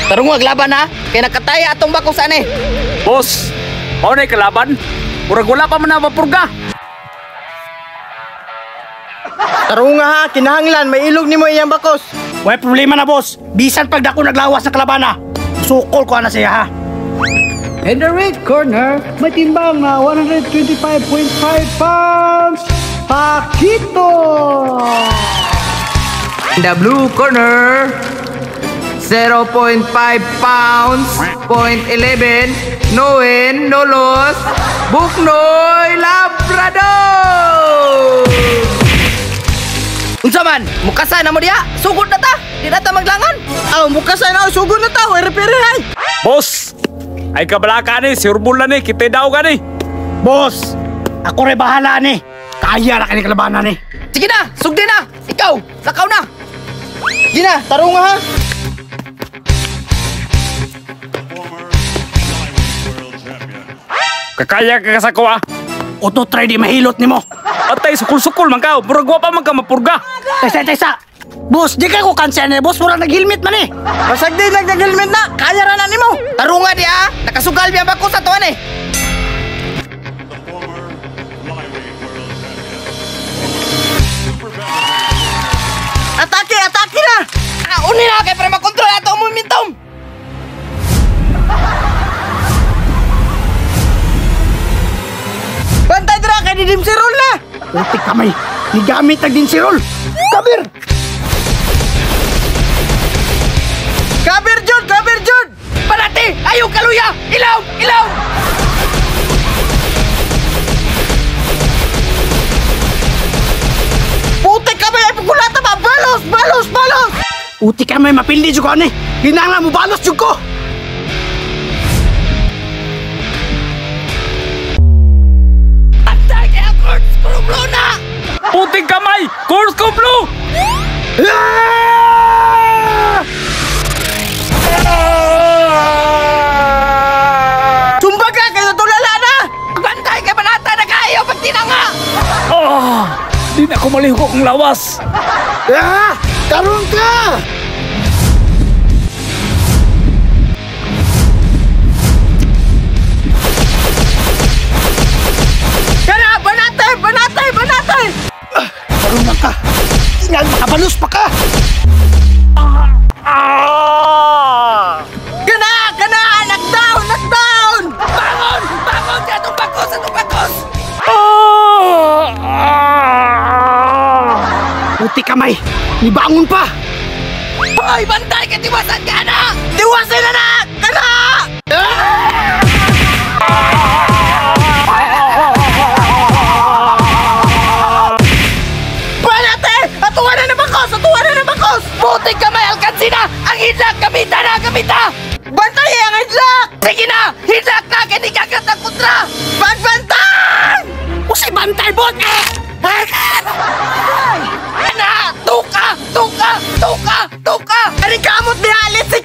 Tarong wag laban ha, kay nakataya atong bakos ani. Boss, mao na kalaban. Murag wala pa man na mapurga. Tarong nga ha, kinahanglan may ilog nimo iyang bakos. Way problema na boss. Bisan pag dako naglawas sa kalabana. Sukol ko ana siya ha. In the red corner, may timbang na 125.5 pounds, Pakito! In the blue corner, 0.5 pounds, 0.11, no win, no loss, Buknoy Labrador! Unsa man, mukasa na mo diha, sugod na ta, di na ta maglangan. Aw, mukasa na, sugod na ta, way referee hay. Boss, ay kabalaka ni, sirbol na ni, kita daw ka ni. Boss, ako rin bahala ni. Kaya na kini kalabanan ni. Sige na, sugdi na, ikaw, lakaw na. Gina, tarong nga ha. Kakaya ka sa ko ah. Oto try di mahilot nimo. Atay sukul-sukul man ka, murag wa pa man ka mapurga. Taysa, taysa. Boss, di ka ko kansa ni boss, murag nag-helmet man eh. Basag di nag-helmet na, kaya ra na nimo. Tarong nga di ah, nakasugal biya bakos ato ani. Atake, atake na. Ah, uni na kay para makontrol ato ang momentum. Bantay dira kay didim si Rol na. Putik kamay, gigamit na din si Rol. Kabir! Kabir jud, kabir jud. Parati, ayaw kaluya, ilaw, ilaw. Putik kamay ay pugulata ba? Balos, balos, balos. Putik kamay, mapildi jud ko ani. Ginanglan mo balos jud ko. Antay kay Kurt Blue na. Puting kamay, Kurt Blue. Ah! Sumbaga kay natulala na. Bantay kay banata na kayo pag tinanga. Ah, di na ko malihok ang lawas. Ah! Karon ka! Kana, banatay, banatay, banatay. Karon na ka. Tingal makabalos pa ka. Ah! Kana, kana, knockdown, knockdown. Bangon, bangon sa atong bakos, atong bakos. Ah! Ah! Putik kamay, nibangon pa. Hoy, bantay kay tiwasan ka na. Tiwasin na na, kana. Banatay, atuwa na na bakos, atuwa na na bakos. Putik kamay, alkansina. Ang hidlak, gamita na, gamita. Bantay ang hidlak. Sige na, hidlak na, kay di kagat ang kontra. Pagbantay! Usay bantay bot. Ana, tuka, tuka, tuka, tuka. Ani kamot ni halit si